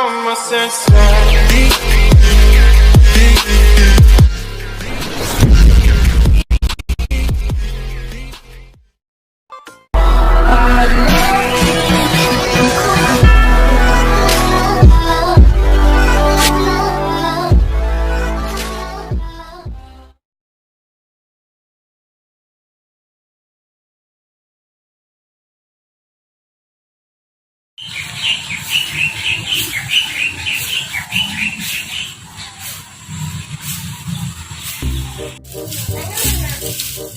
My senses.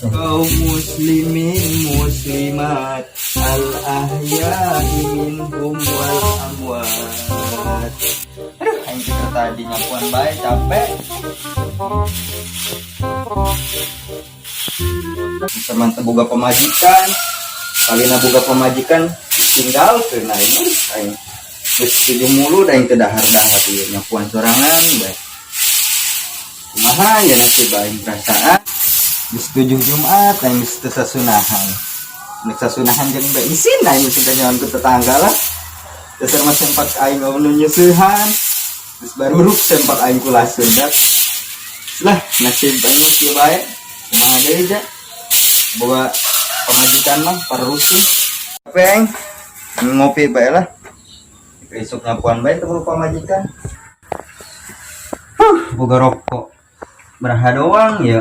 Kaum muslimin muslimat, al ahya'i minhum wal amwat. Aduh, aing kita tadi nyapuan bae capek. Teman boga pamajikan, kalina boga pamajikan tinggal ke aing. Aing geus tujuh mulu da aing teu dahar-dahar ieu, nyapuan sorangan bae. Kumaha ya nasib aing, perasaan geus tujuh Jumat aing geus teu sasunahan. Nek sasunahan jeung bae isin aing geus kanyawan ku tetangga lah. Dasar mah sempak aing nu nyeusehan. Geus baruruk sempak aing ku lasun dak. Lah, nasib aing mah kieu bae. Kumaha deui ja? Boga pamajikan mah parusuh. Capek aing. Ngopi bae lah. Besok nyapuan bae teu perlu pamajikan. Huh, boga rokok. Beraha doang ya?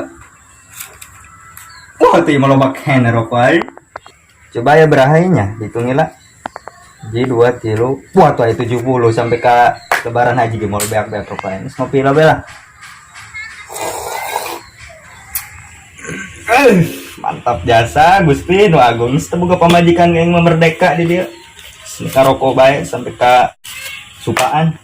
Wah, tuh mau loba keneh rokok aing. Coba ya berahainya, hitungin lah. Jadi dua kilo, wah tuh 70 sampai ke lebaran haji ge mau beak-beak rokok aing. Geus ngopi lah bela. Mantap jasa Gusti Nu Agung. Geus teu boga pamajikan yang merdeka di dia. Geus rokok bae sampai ke supaan.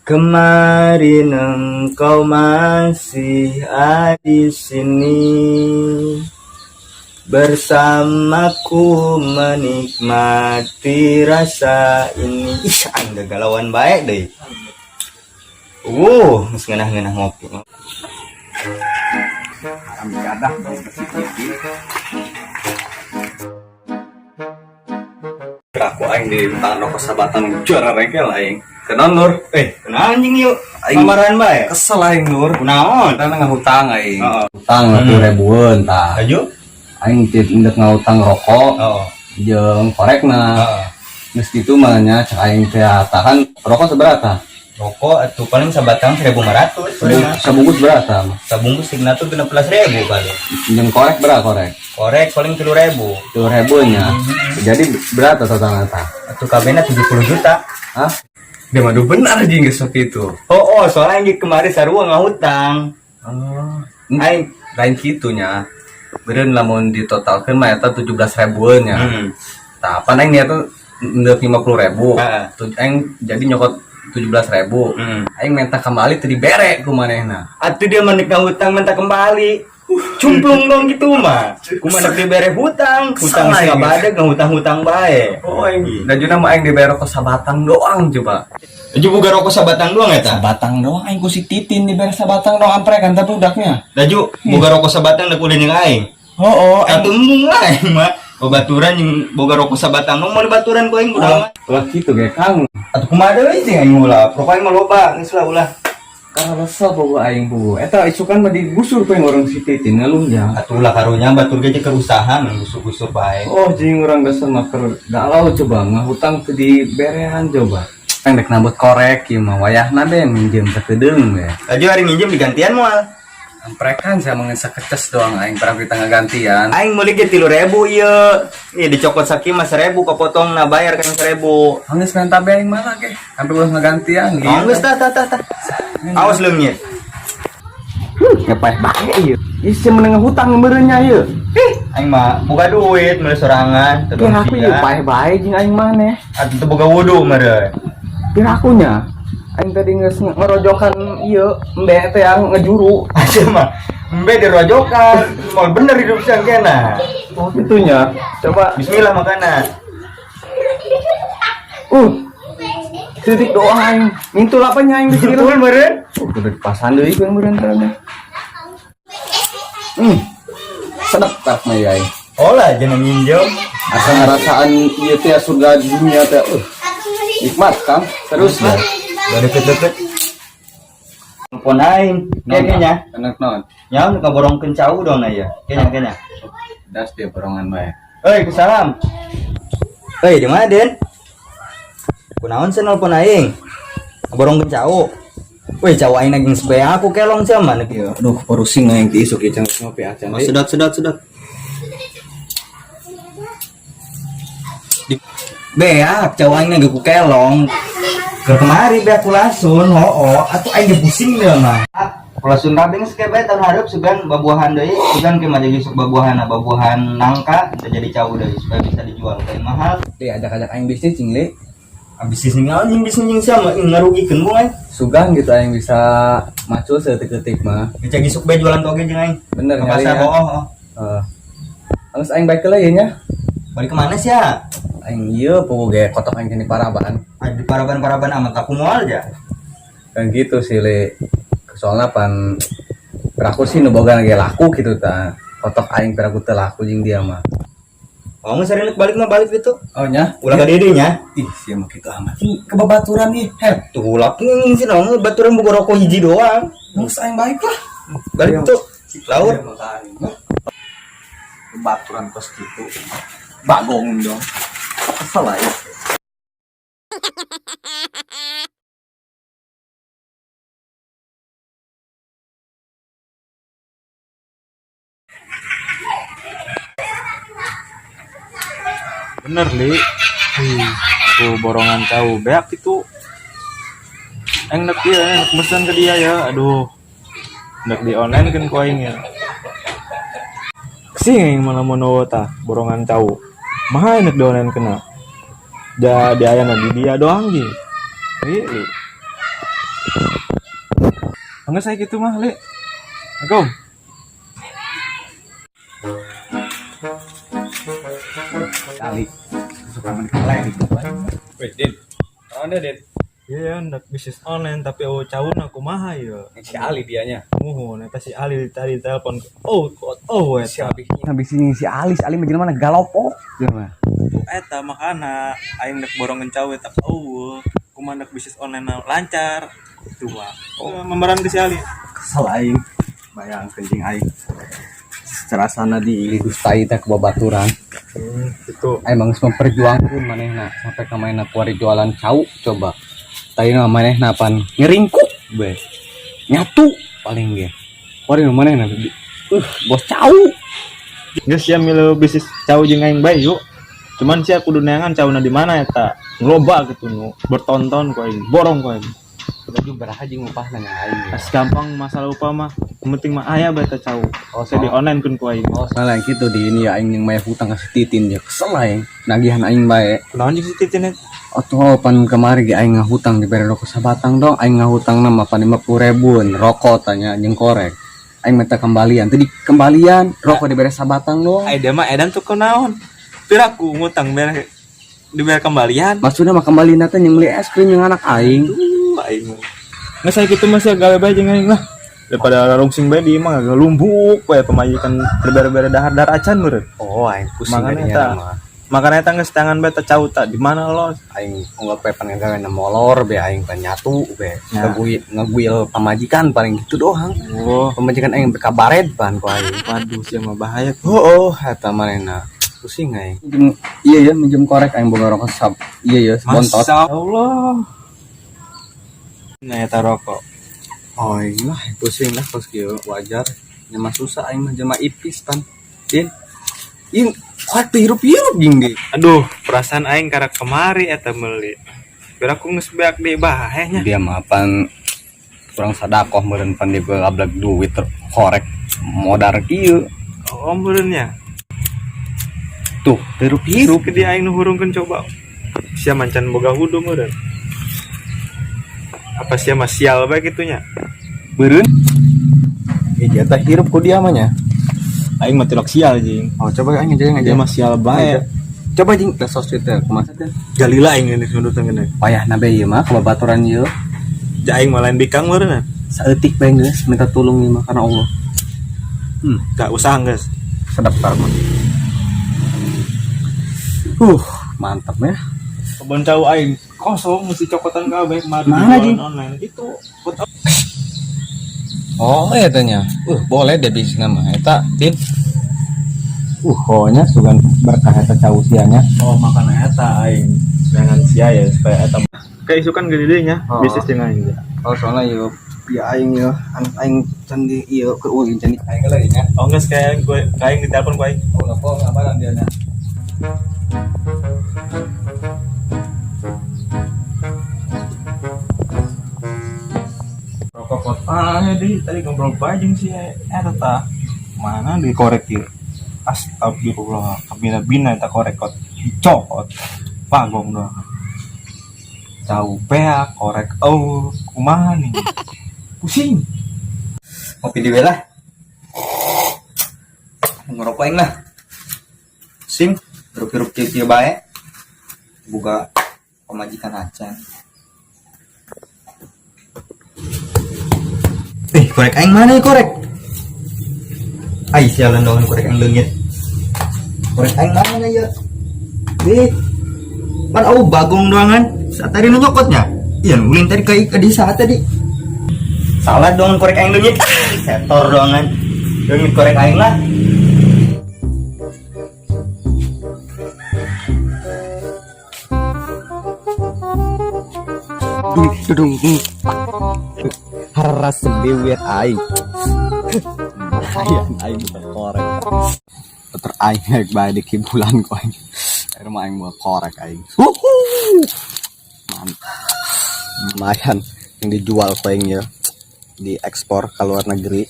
Kemarin engkau masih ada di sini, bersamaku menikmati rasa ini. Ih, aing gagalauan bae deui. Geus ngeunah-ngeunah ngopi. Haram jadah si Titi. Aku aing di tangan rokok sabatang juara rengkel aing. Kenal, Nur? Eh, kenal anjing yuk. Aing- Mamaran bae. Kesel aing, Nur. Kunaon? Karena ngahutang aing. Heeh. Hutang 20 ribuan tah. Laju? Aing ndek ngahutang rokok jeung korekna. Geus kitu mah nya cek aing teh tahan rokok seberapa? Rokok atuh paling sabatang 1500. Sabungkus berapa? Sabungkus signatur 16.000 kali. Jeung korek berapa korek? Korek paling 3.000. 3 ribu nya. Jadi berapa totalnya tah? Atuh kabehna 70 juta. Hah? Dia mah benar anjing geus sok itu. Oh, soalnya aing kemarin sarua ngahutang. Oh. Aing Lain kitunya. Beureun lamun ditotalkeun mah eta 17 ribuan nya. Tah, apa aing niatna ndek 50 ribu. Heeh. Tuh, aing jadi nyokot 17 ribu. Aing minta kembali teu dibere ku manehna. Atuh dia mah nek ngahutang minta kembali. Cumplung dong gitu mah. Kumaha nek dibere hutang, hutang Kesel sih aing. Badeg ngahutang-hutang bae. Oh, aing. Dan juna mah aing dibere rokok sabatang doang coba. Aja boga rokok sabatang doang eta. Sabatang doang aing ku si Titin dibere sabatang doang amprekan tapi budaknya. Daju boga rokok sabatang dek udah jeung aing. Oh, Atuh embung lah aing mah. Babaturan jeung boga rokok sabatang dong mau dibaturan ku aing udah mah. Ulah kitu ge, Kang. Atuh kumaha deui sih aing ulah. Rokok aing mah loba, geus lah ulah. Karena resep boga aing bu. Eta isukan mah digusur ku orang si Titin ngalunjang. Atuh ulah karunya batur ge keur usaha gusur-gusur bae. Oh, jing urang dasar mah keur galau coba ngahutang teu diberean coba. Aing dek nambut korek ieu mah wayahna be minjem teh kedeung we. Laju hari minjem digantian moal? Amprekan saya mengen sakeces doang aing pernah kita ngagantian. Aing meuli ge 3.000 ieu. Ieu dicokot saki mah 1.000 kepotong na bayar kan 1.000. Geus minta be aing malah ge. Sampai ulah ngagantian Oh, geus tah tah tah tah. Awas leungit. Ngepeh bae ieu. Ieu sih meneng hutang meureun nya ieu. Ih, aing mah boga duit meuli sorangan, teu Kira aku ieu paeh bae jeung aing maneh. Atuh teu boga wudu meureun. Kira akunya. Aing tadi geus ngerojokan ieu embe teh yang ngejuru. Aja mah embe dirojokan, mau bener hidup sangkena. Oh, gitunya. Coba. Bismillah makanan. Titik doang aing. Mintul apa nya aing di sini? Betul meureun. Udah dipasan deui ku yang meureun teh. Sedap tak mah ya aing. Oh lah, jangan minjem. Asa ngarasaan ieu teh surga di dunia teh. Nikmat, Kang. Terus lah. Gak deket-deket. Telepon aing, kayaknya. Enak naon? Nyaon nu kaborongkeun cau dong na ya. Kayaknya kayaknya. Das dia borongan bae. Hei, kusalam. Hei, di mana, Den? Kunaon sih nelpon aing? Kaborongkeun cau. Wih, cau aing naging supaya aku kelong sih mana kieu. Aduh, pusing aing ti isuk ieu can ngopi acan. Oh, sedot sedot sedot. Beak, cau aing naging ku kelong. Ke kemari beak kulasun, hoo, atuh aing ge pusing deh mah. Kulasun kabeh geus bae tahun hareup sugan babuahan deui, sugan ke mah jadi sok babuahan, babuahan nangka bisa jadi cau deui supaya bisa dijual paling mahal. Li ajak-ajak aing bisnis cing li. Abis bisnis naon jeung bisnis jeung sia mah ngarugikeun ku aing. Sugan gitu aing bisa macul seeutik-eutik mah. Bisa gisuk bae jualan toge jeung aing. Bener Ke kali pasar ya. bohong. Oh. Heeh. Geus aing baik heula ieu nya. Balik kemana sih ya? Aing ieu puguh ge kotok aing kini paraban. Di paraban-paraban amat aku moal aja. Kan gitu sih li. Soalnya pan peraku sih nu boga ge laku gitu ta. Kotok aing peraku teu laku jeung dia mah. Oh, nggak sering balik mah balik gitu. Oh nya. Ulah ka dede nya. Ih, sia mah kitu amat. Ih, kebabaturan ih, hep. Tuh ulah nging sih dong, baturan buku rokok hiji doang. Geus aing baik lah. Balik tuh. Laur. Baturan kos gitu. Bagong dong. Kesel lah ya. Bener li. Tuh borongan tahu beak itu. Aing nek dia, nek mesen ke dia ya. Aduh. Nek di online kan ku aing ya. Kesing aing malah mono tah borongan tahu. Mahal nek di online kena. Ja di ayana di dia doang ji. Li, li. Enggak saya gitu mah, Li. Assalamualaikum. Kali. Suka men gitu. Weh, Din. Naon deh, Din? Iya, ndak bisnis online tapi oh caun aku maha ya. Si Ali dianya. Muhun eta si Ali tadi telepon. Oh, oh eta. Habis ini si Ali, si Ali mah jelema galopok. Jelema. Eta makana aing nek borongan cau eta eueuh. Kumaha nek bisnis online lancar. Itu mah. Oh, memberan ke si Ali. Kesel aing. Bayangkeun jeung aing. Secara sana digustai teh kebabaturan. Gitu. Aing geus memperjuangkeun manehna sampai ka manehna kuari jualan cau coba. Tadi mah manehna pan ngeringkuk be. Nyatu paling ge. Kuari mah manehna bos cau. Geus sia milu bisnis cau jeung aing bae yuk. Cuman sia kudu neangan cauna di mana eta. Loba gitu nu bertonton ku aing, borong ku aing. Baju baraha jeung upahna nya aing. As gampang masalah upah mah. Yang penting mah aya bae eta cau. Oh, Saya di online kun ku aing. Oh, salah gitu di ini ya aing yang maya hutang ka si Titin ya kesel aing. Nagihan aing bae. Kunaon jeung si Titin eta? Atuh pan kemari ge aing ngahutang dibere rokok sabatang dong. Aing ngahutang mah pan 50.000 rokok tanya jeung korek. Aing minta kembalian. Tadi kembalian rokok dibere sabatang dong. Ai dia mah edan tuh kunaon? Piraku ngutang biar dibayar kembalian. Maksudnya mah kembali teh yang beli es krim yang anak aing. Aing. Nggak saya gitu masih gawe bae jeung aing lah. Daripada rungsing bae di imah agak lumbuk bae pemajikan berbere-bere dahar-dahar acan meureun. Oh, aing pusing Makanya jadinya eta. mah. Makanya eta geus tangan bae teh cau tak di mana lo? Aing unggah pe pan gawe na molor be aing pan nyatu be. Ya. Ngeguil pamajikan paling gitu doang. Oh, Pamajikan aing bekabaret pan ku aing. waduh sia mah bahaya. Oh, eta manehna. Pusing aing. Iya ya minjem korek aing boga rokok sab. Iya ya, bontot. Masya Allah. Nah, eta rokok. Oh, iya lah, pusing lah kos kieu wajar. Nya mah susah aing mah jelema ipis pan. Din. Ing korek teh hirup-hirup jeung di. Aduh, perasaan aing karak kemari eta meuli. Biar aku geus beak deui bae nya. Dia mah pan kurang sadakoh meureun pan dia gablek duit korek modar kieu. Oh, meureun nya. Tuh, hirup-hirup. Ke dia aing nu hurungkeun coba. Sia mancan boga hudu meureun. Apa sia mah sial bae kitu nya? Beureun. Ih, jatah hirup ku dia mah nya. Aing mah tilok sial jeung. Oh, coba aing aja Dia mah sial bae. Coba jeung tes sosmed teh kumaha teh? Galila aing ini nundutan geuning. Payah na be ieu mah kababaturan ieu. Ja aing mah lain bikang meureun. Saeutik bae geus minta tulung ieu mah karena Allah. Gak usah geus. Sedap mah. Mantap ya. Kebun cau aing kosong mesti cokotan kabeh kemarin Mana, dijualan Jing? online itu. Buat Oh, ya tanya. Boleh deh bisnis nama. Eta, Din. Pokoknya sugan berkah eta cau sianya. Oh, makan eta aing jangan sia ya supaya eta kayak isukan gede nya Oh. bisnis jeung aing ya. Oh, soalnya yo ya aing yo anak aing candi iyo keur ulin candi aing lagi nya. Oh enggak, kayak gue kayak di telepon gue aing. Oh, apa ngabaran dia nya. Rokok kota ya di tadi ngobrol bae jeung si eta tah. Mana dikorek ieu? Astagfirullah, kabina-bina eta korek kot dicokot. Pagong doang. Cau beak korek oh kumaha nih? Pusing. Ngopi di lah. Ngerokok aing lah. Sing, hirup-hirup kieu-kieu bae. Buka pamajikan acan. Eh, korek aing mana ya korek? Ai sialan dong korek aing leungit. Korek aing mana ya? Eh, pan au bagong doangan. Saat tadi nu nyokotnya. Iya, ulin tadi ke desa tadi. Salah dong korek aing leungit. Ah, setor doangan. Leungit korek aing lah. Dung dung dung. Haras bibir aing. Lumayan aing buka korek. Ter aing naik bae di kibulan ku aing. Air mah aing buka korek aing. Huhu. Mantap. Lumayan yang dijual ku aing ya. Diekspor ke luar negeri.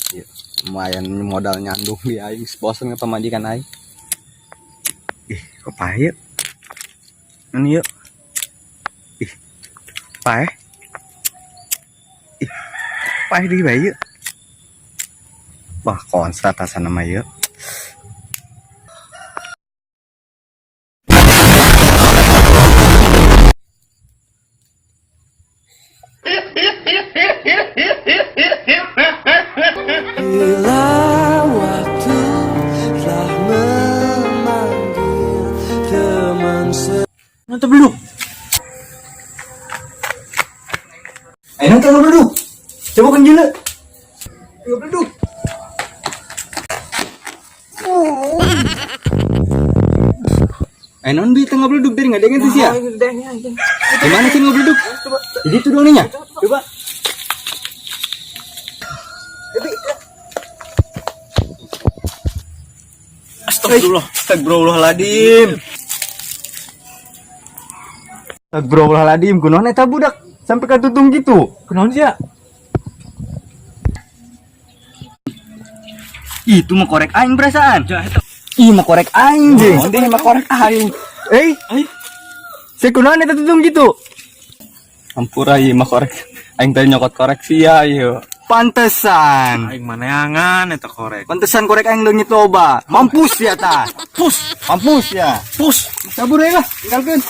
Ya, lumayan modal nyandung di aing, bosen ke pamajikan aing. Ih, kok pahit? Ini yuk. Ih, paeh. Ih, paeh di bae yuk. Wah, konslet asana mah yuk. Bila waktu telah memanggil teman. Mantap belum? Ayo nanti lu duduk. Coba kan gila. Ayo duduk. Ayo non bi tengah beleduk dari nggak ada yang sih ya? Gimana sih nggak beleduk? Jadi itu dong nya. Coba. Astagfirullah. Astagfirullahaladzim. Astagfirullahaladzim, kunaon eta budak sampai katutung gitu. Kunaon sih ya? Itu mah korek aing perasaan. Ih, mah korek aing jeung. Dia mah korek aing. Eh, saya kunaon eta tutung gitu. Ampura ieu mah korek. Aing tadi nyokot korek sia ieu. Pantesan. Aing maneangan eta korek. Pantesan korek aing leungit loba. Mampus ya ta. Pus, Mampus ya. pus. Sabur we lah, tinggalkeun.